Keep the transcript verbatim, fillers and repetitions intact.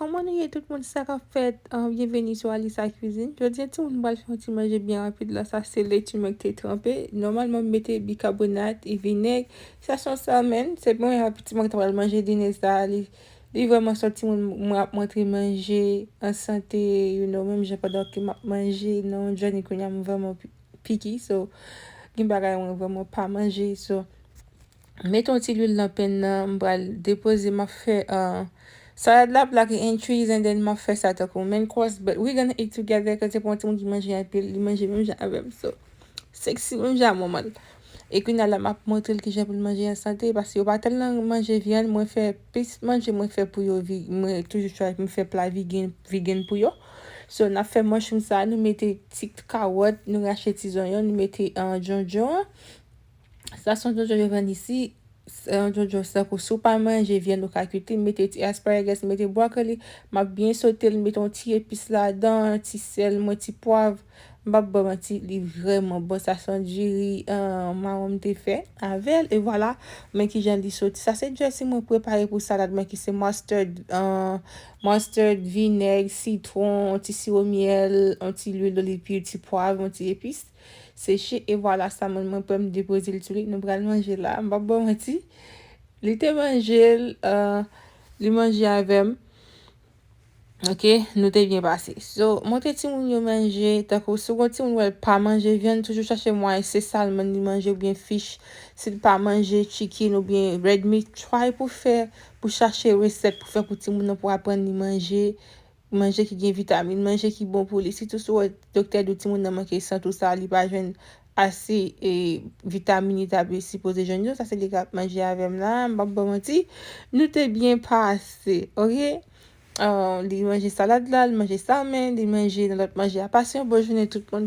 Kòman nou ye tout moun, sa k ap fèt? An, byenveni sou Alisa Cuisine. Jodi a, timoun, m pral fè yon ti manje byen rapid la. Sa se leti mwen ki te tranpe. Nòmalman, m mete bikabonat e vinèg. Sa se yon salmon. Se bon, yon ti mwen ki ta pral manje dine sa. Li, li vrèman se yon timoun mwen ap montre manje an sante, you know, menm jan pandan ke m ap manje nan yon journey kounye a, m vrèman pi- picky. So, gen bagay mwen vrèman pa manje. So, mete yon ti lwil nan pen nan, m pral depoze, m ap fè, uh, salad la, black and cheese, and then m ap fè sa tankou main course, but we gonna eat together, cause se pou yon timoun ki manje anpil, li manje menm jan avè m, so, sexy menm jan a manman l. E kounye a la, m ap montre l kijan pou l manje an sante, paske yo pa tèlman manje vyann, mwen fè plis manje, mwen fè pou yo, vi- mwen toujou try pou m fè pla vegan, vegan pou yo. So, n ap fè mushroom sa, nou mete ti kawòt, nou rache ti zonyon, nou mete, uh, djondjon an. Sa se yon djondjon yo vann isi. Se yon djondjon, se tankou si w pa manje vyann ou ka kwit li, mete ti asparagus, mete broccoli, m ap byen sote l, mete yon ti epis ladan, ti sèl, mwen ti pwav. M p ap ba w manti, li vrèman bon. Sa se yon diri, uh, mawon m te fè avè l. E vwala, men kijan li soti. Sa se dressing mwen prepare pou salad mwen ki se mustard, uh, mustard, vinèg, sitwon, yon ti siwo myèl, yon ti lwil oliv, ti pwav, yon ti epis. Seche, e vwala sa mwen, mwen pran m depoze l sou li. Nou pral manje la. M p ap ba w manti. Li te manje l, uh, li manje avè m. Ok, nou te byen pase. So, montre timoun yo manje, tankou si w gon timoun wè l pa manje vyann, toujou chache mwayen, se salmon li manje oubyen fish. Si l pa manje chicken oubyen red meat, try pou fè, pou chache resèt pou fè pou timoun nan pou aprann li manje, manje ki gen vitamin, manje ki bon pou li. Sitou si w wè doktè di w timoun nan manke sant ou sa, li pa jwenn ase, e, vitamin li ta sipoze jwenn yo, sa se li k ap manje avè m la, m p ap ba w manti. Nou te byen pase, ok? Uh, li manje salad la, li manje salmon, li manje nan lòt manje a. Pase yon bon jounen tout moun.